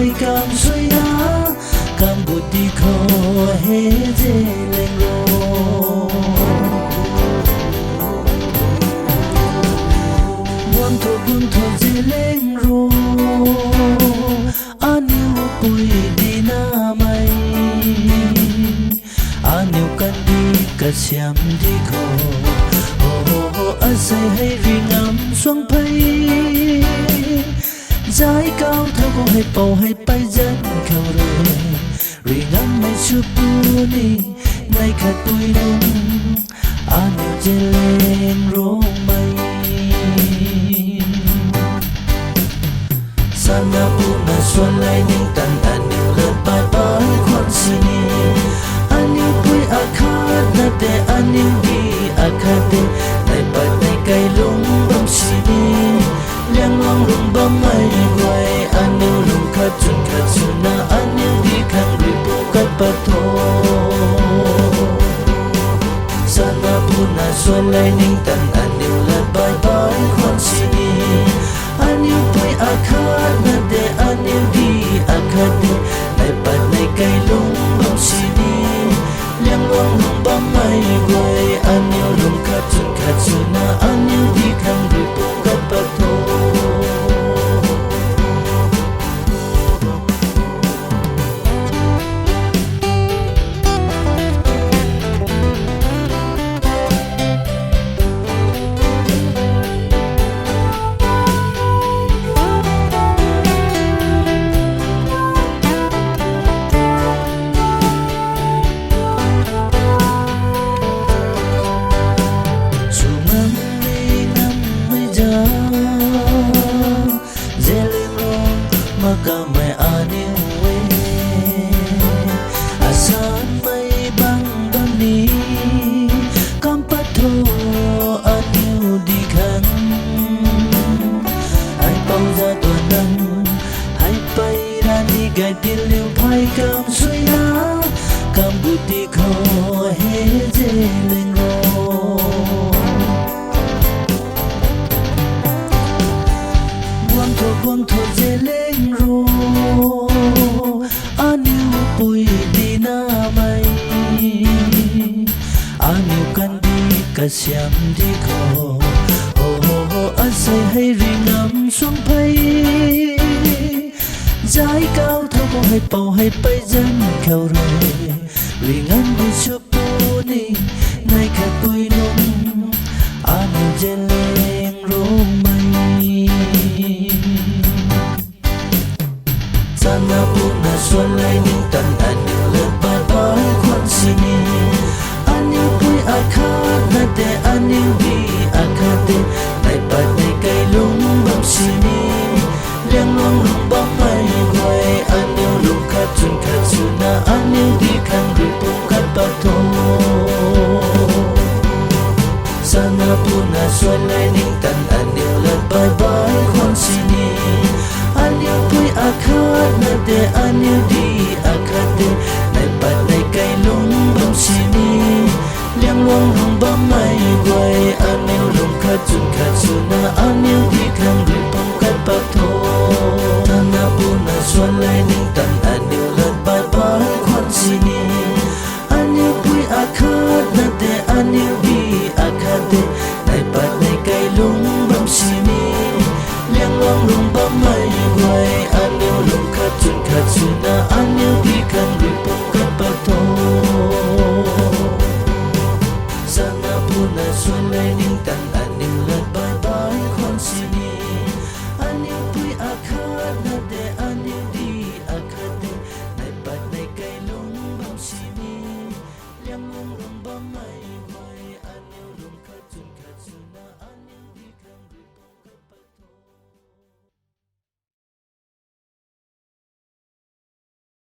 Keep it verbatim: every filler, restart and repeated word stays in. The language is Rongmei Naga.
Kam suina, kam gut di khou he Zeliangrong. Guang tho, guang tho Zeliangrong, aniu pui di namei. Aniu kandih kasiam di khou, ho ho ho, asei hei ringam suang phei. Zai kau tho khou hei pou hei pei zan khou rui, ringammei sw puni, nei khat pui nung, aniu Zeliangrongmei. Sana puna suan lei ningtan aniu lat bai bai khwan sini. Aniu pui akhat na te, aniu di akhat te, nei pat nei kai lung bam sini. Liangluang lung bammei guay, aniu lung khat chwn khat swna, aniu di khang rui pu kat pat tho. Sana puna suan lei ningtan aniu lat bai bai khwan sini. Aniu pui akhat na te, aniu di akhat te, nei pat nei kai lung bam sini. Liangluang lung bammei guay, aniu lung khat chwn khat swna, aniu di khang rui pu kat pat tho. Sw ngam ni ngammei zan, Zeliangrong makamei aniu e. Asanmei bang bam ni, kam pat tho aniu di khang. Ai pou za tuan nang, ai pei rani gay diliu phey kam suina, kam gut di khou he Zeliangrong. Guang tho, guang tho Zeliangrong, aniu pui di namei. Aniu kandih kasiam di khou, ho ho ho, asei hei ringam suang phei. Zai kau tho khou hei pou hei pei zan khou rui, ringammei sw puni, nei khat pui nung, aniu Zeliangrongmei. Sana puna suan lei ningtan aniu lat bai bai khwan sini. Aniu pui akhat na te, aniu di akhat te, nei pat nei kai lung bam sini. Liangluang lung bammei guay, aniu lung khat chwn khat swna, aniu di khang rui pu kat pat tho. Sana puna suan lei ningtan aniu lat bai bai khwan sini. Aniu pui akhat na te, aniu di akhat te, nei pat nei kai lung bam sini. Liangluang lung bammei guay, aniu lung khat chwn khat swna, aniu di khang rui pu kat pat tho. Sana puna suan lei ningtan aniu lat bai bai khwan sini. Aniu pui akhat na te, aniu di akhat te, nei pat nei kai lung bam sini. Liangluang lung bammei guay, aniu lung khat chwn khat swna, aniu di khang rui pu kat pat tho. Sana puna suan lei ningtan aniu lat bai bai khwan sini. Aniu pui akhat na te, aniu di akhat te, nei pat nei kai lung bam sini. Liangluang